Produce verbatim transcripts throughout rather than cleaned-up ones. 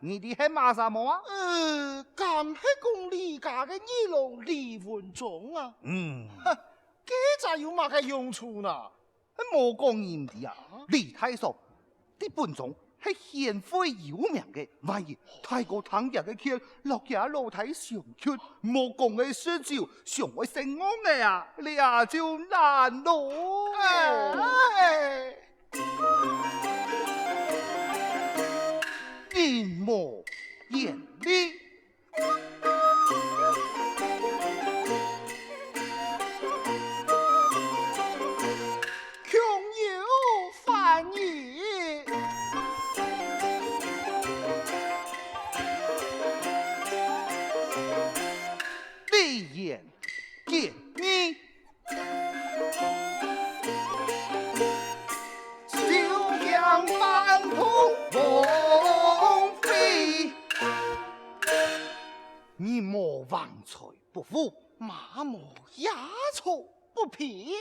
你知係麼儕無啊？呃，敢係講李家个二郎李文忠啊？嗯。哈，該隻有麼个用處呢？無講你毋知啊，李大嫂，在本庄係顯赫有名个，萬一大哥聽佢个勸，落佢老弟相屈，莫講个食酒，想愛食戇个啊，這就難咯。哎。人無遠慮， 恐有犯矣。李淵見義。 酒香飯通鳳飛。你無橫財不富，馬無夜坐不疲。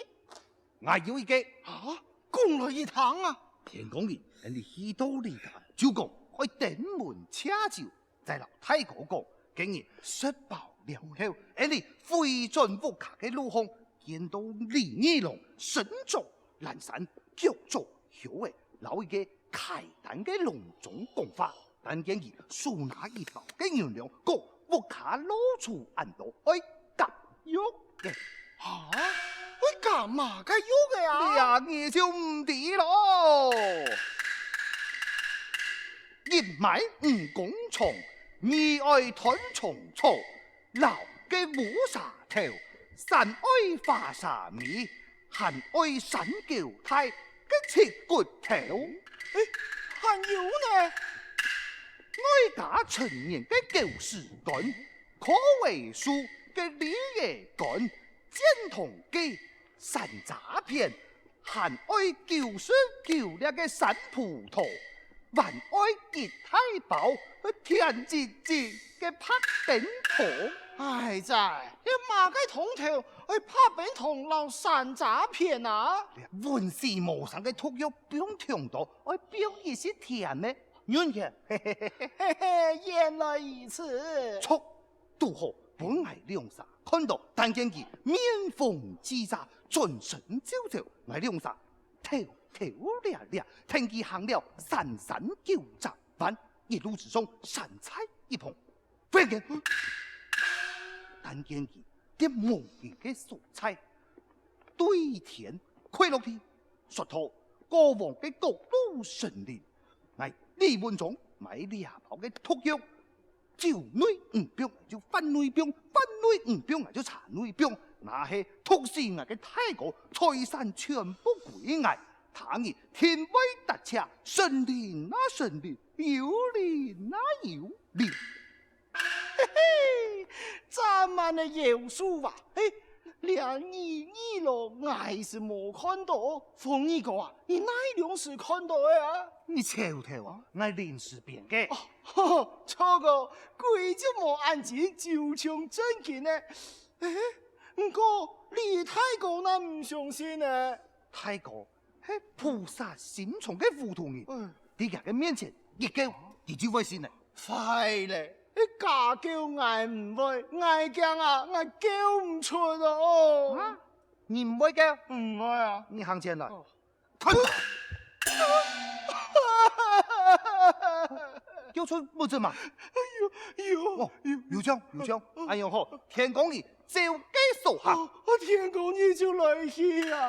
𠊎有一個。啊，講來一聽啊！天光日，𫣆俚去到李家，就講愛登門謝酒。 再摎大哥講，今日食飽了後，𫣆俚回轉屋下个路項，見到李二郎身著襤衫，腳著靴仔，摎一個契丹个郎中講話。但見佢手拿一包个銀兩，講屋下老鼠恁多，愛夾肉个。哈？愛夾麼个肉个啊？這你就毋知咯。 一買五公重，二愛斷腸草，摎該烏紗頭，三愛花紗尾，還愛山狗大个七骨頭。欸，還有呢？外加陳年个狗屎乾，柯桧樹个梨仔乾，箭筒雞、山楂片， 還愛九十九粒个山葡萄，還愛一大包甜滋滋个白冰糖。唉哉，這麼个湯頭愛白冰糖摎山楂片啊？這溫死無生个毒藥放忒多，愛放一息甜个，軟甜。嘿嘿嘿嘿，原來如此。著， 堵好分𠊎兩儕看到，但見佢面紅耳赤，轉身就走。𠊎兩儕偷偷掠掠，跈佢行了三山九十彎，一路之上山在一旁。忽然間，但見佢在無人个所在，對天跪落去，說道：「過往个各路神靈，𠊎李文忠買這包个毒藥， 酒內毋放𠊎就飯內放，飯內毋放𠊎就茶內放，若係毒死𠊎个大哥，財產全部歸𠊎。他日定會得赦，神靈啊神靈，有靈啊有靈。」嘿嘿，恁樣个妖術啊，嘿， 這二郎𠊎係無看到，鳳二哥啊，你哪量時看到个啊？你偷偷啊，𠊎臨時編个。哦，著个，鬼就無恁真，就像正經个。欸，毋過李大哥哪毋相信呢？大哥係菩薩心腸个糊塗人，嗯。在佢个面前一叫，佢就會信呢。壞了， 假叫𠊎毋會，𠊎驚啊，𠊎叫毋出哦。啊？你毋會叫？毋會啊。你行前來。哦。看！叫出麼个嘛？有，有，哦，有。有像，有像。哎喲吼，天公爺，照計所行。哦，天公爺就來去啊。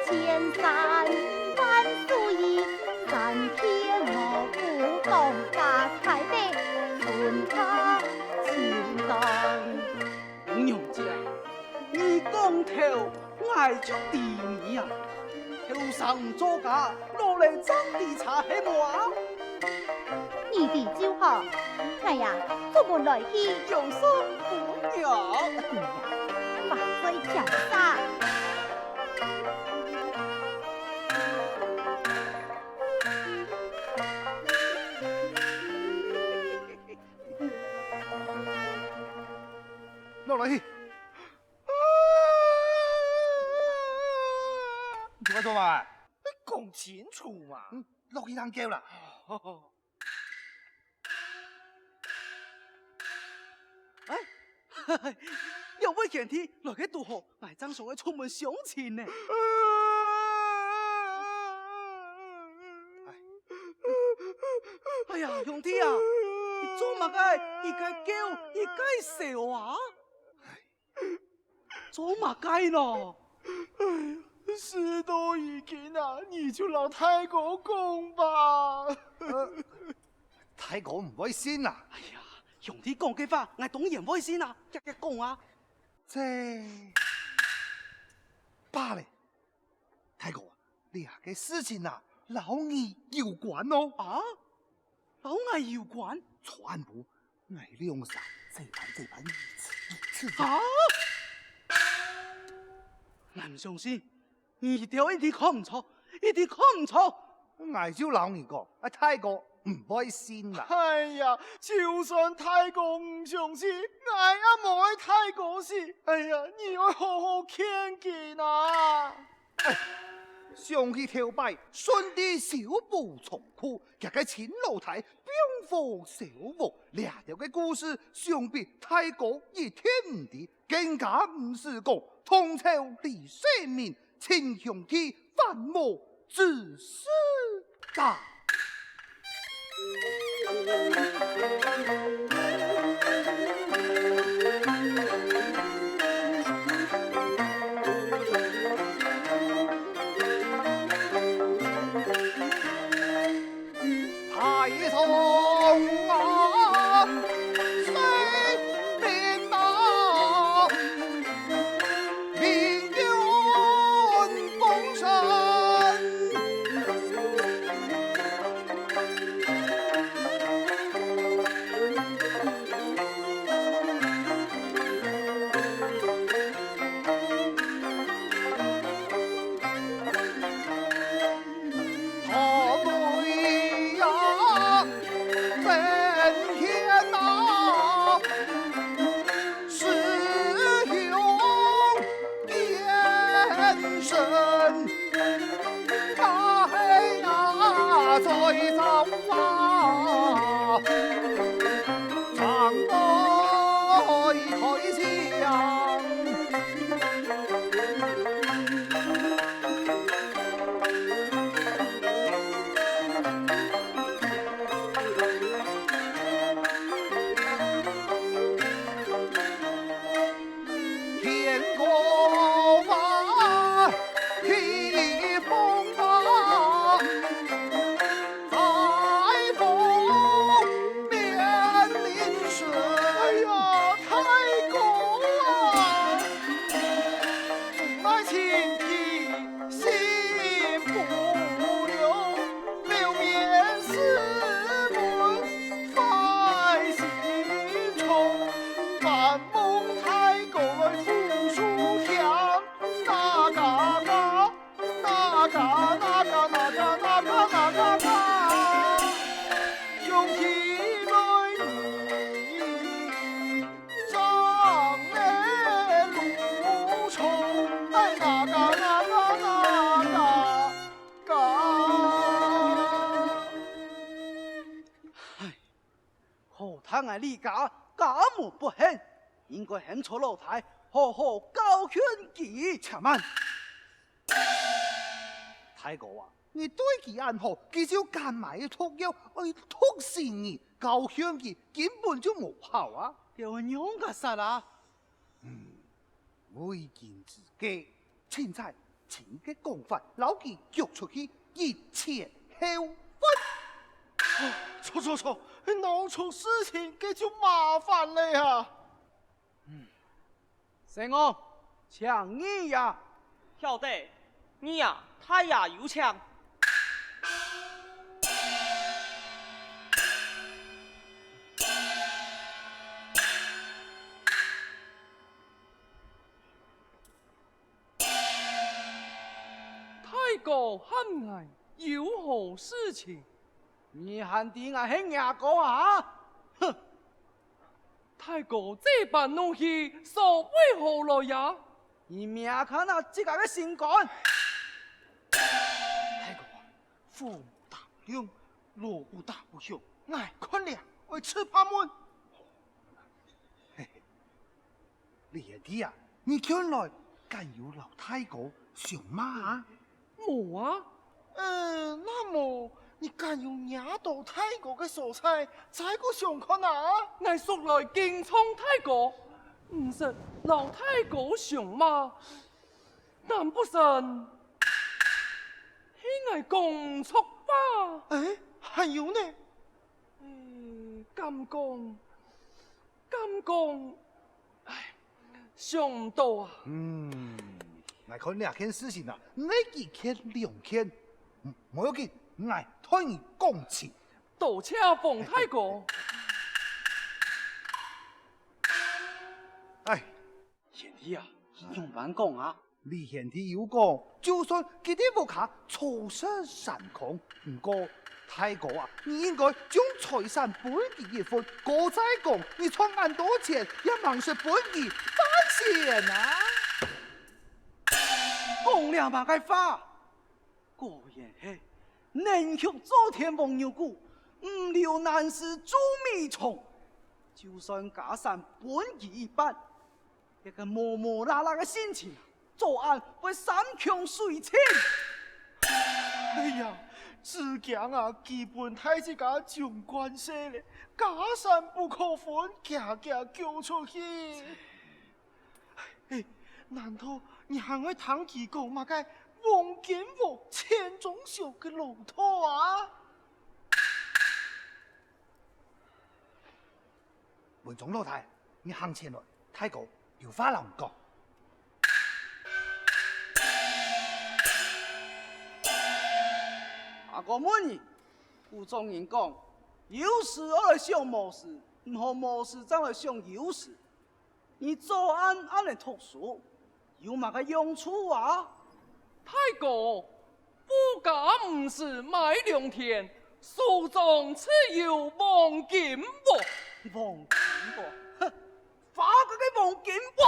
千山万水，三千五湖，当家太白，春夏秋冬。娘姐，你讲透，𠊎就知你啊。后生做家，老来争地茶係無啊？你知就好，𠊎呀，出門來去，有心無用。你呀，話最巧煞。 落來去。你做麼个？講清楚嘛。嗯，落去通救啦。哎，兩位賢弟來个堵好，𠊎正想愛出門相親呢。哎呀，兄弟啊，你做麼个一个噭一个愁啊？做麼个呢？事到如今啊，你就摎大哥講吧。呃，大哥毋會信啊。哎呀，兄弟講个話，𠊎當然會信啊，遽遽講啊。這，罷了，大哥啊，這个事情啊，摎你有關哦。啊？摎𠊎有關？全部 𠊎兩儕這般這般，如此如此。啊！𠊎毋相信，你兜一定看毋著，一定看毋著。𠊎就摎你講，啊，大哥毋會信啦。哎呀，就算大哥毋相信，𠊎也無愛大哥死。哎呀，你愛好好勸佢啊！ 想起頭擺順治修補倉庫，厥个親老弟放火燒屋，這兜个故事，想必大哥一定毋知，更加毋使講唐朝李世民，親兄弟反目之事。 家。太宗啊，谁命啊？ 命运封神。大雷呀，震天呐， 势雄变神，大海呀，在造啊，涨得开开响。 天高望，地风大，大风面临水。哎呀，大哥啊！ 爱情的心不留，柳面试问百姓愁。半梦太高来扶疏墙，哪嘎嘎，哪嘎哪嘎哪嘎哪嘎哪嘎嘎，雄起来你。 张来路冲，哎，哪嘎哪嘎哪嘎嘎。唉，好大个李家，家母不幸，應該喊著老弟，好好教訓佢。且慢！大哥啊，你對佢恁好，佢就敢買毒藥，愛毒死你，教訓佢根本就無效啊！該愛仰結煞啊？ 為今之計，凊彩情个講法，摎佢逐出去，一切後話。哦，著著著，鬧出事情，該就麻煩了呀！嗯，細王，請你呀！曉得，你呀，大爺有請。 大哥喊𠊎有何事情？你還知𠊎係若哥啊？哼！大哥這般怒氣，所為何來呀？你摸看啊自家个心肝！大哥，父母打不良，老母打不凶，𠊎看了會出歹運。嘿嘿， 李賢弟啊，你近來敢有摎大哥相罵啊？無啊。呃，那麼，你敢有惹到大哥个所在，再過想看啊？𠊎素來敬重大哥，毋識摎大哥相罵，難不成係𠊎講錯話？欸，還有呢？欸，敢講， 敢講，唉，想毋到啊。嗯，𠊎看這件事情啊，你一件兩件，嗯，無要緊，𠊎替你講清。多謝黃大哥。唉，賢弟啊，仰般講啊？ 李賢弟有講，就算佢兜屋下坐食山空，毋過大哥啊，你應該將財產分佢一份，過再講，你賺恁多錢，也吂識分佢半仙啊！講這麼个話？果然係寧畜早田黃牛牯，毋留男兒做米蟲。就算家產分佢一半， 這个磨磨拉拉个性情啊，早暗會山窮水盡。哎呀，只驚啊，佢分大自家掌管勢咧，家產不可分，遽遽交出去。哎，難道你還會聽佢講麼个黃金屋、錢鍾小个老套啊？ 文忠老弟，你行前來，大哥有話摎你講。阿哥問你，古早人講，有時愛來想無時，毋好無時正來想有時。 你早暗恁呢讀書，有麼个用處啊？大哥，夫家毋識買良田，手中只有黃金屋。黃金屋？哼，花哥个黃金屋！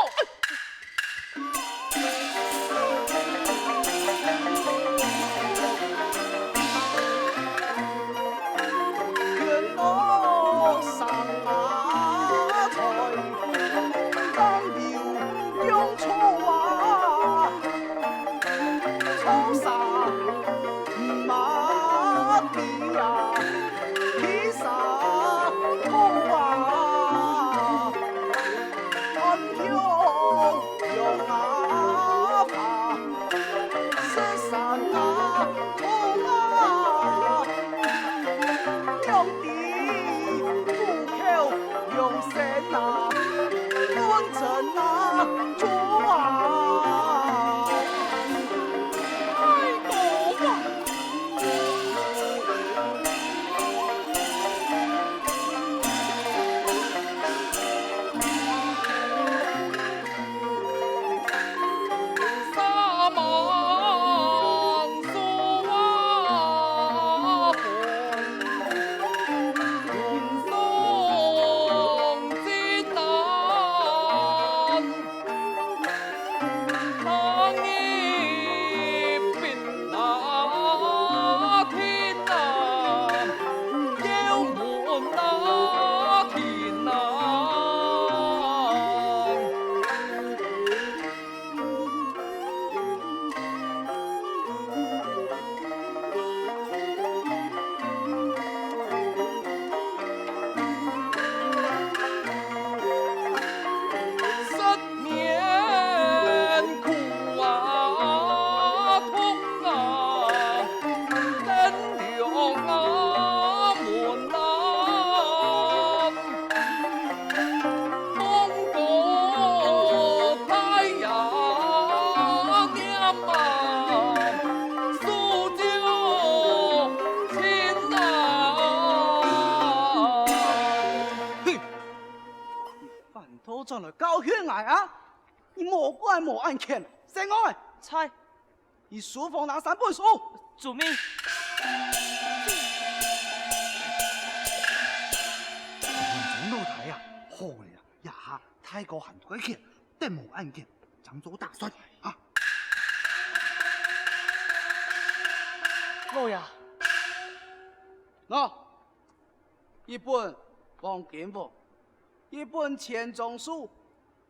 無案件，醒來！在。去書房拿三本書。遵命。文忠老弟啊，好了，這下大哥還在該歇，等無案件，正做打算啊。老爺。喏，一本黃金屋，一本千張書，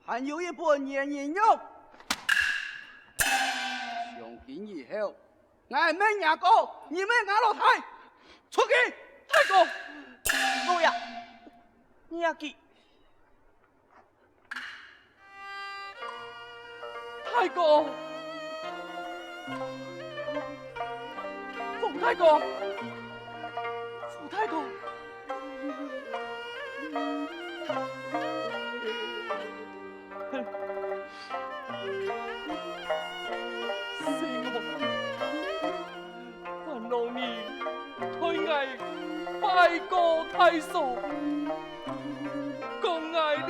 還有一本圓人肉。從今以後，𠊎毋係若哥，你毋係吾老弟，出去！大哥，老爺，你也記。大哥，黃大哥，傅大哥。 死我！還望你代𠊎拜個大嫂，降𠊎離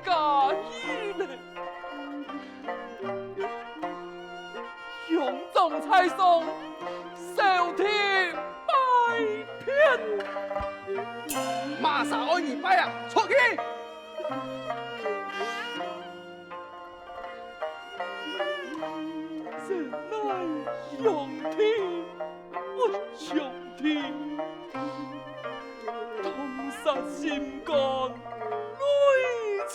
家去咧。 兄長在上，小弟拜別。麼儕愛你拜啊，出去！真乃兄弟不兄弟，痛殺心肝淚淒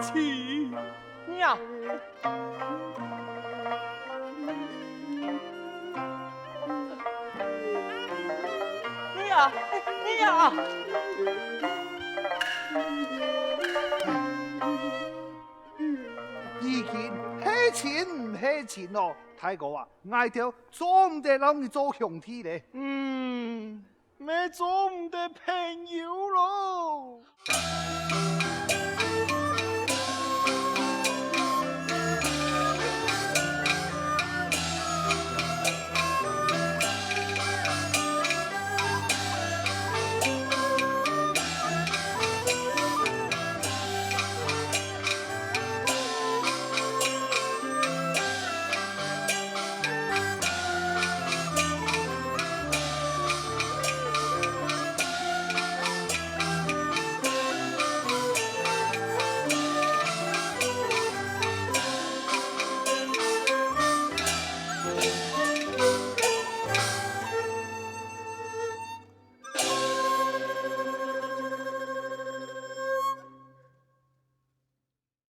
淒。 你啊！你啊！你啊！已經係親毋係親咯，大哥啊，𠊎兜做毋得摎你做兄弟咧。嗯， 乜做毋得朋友咯。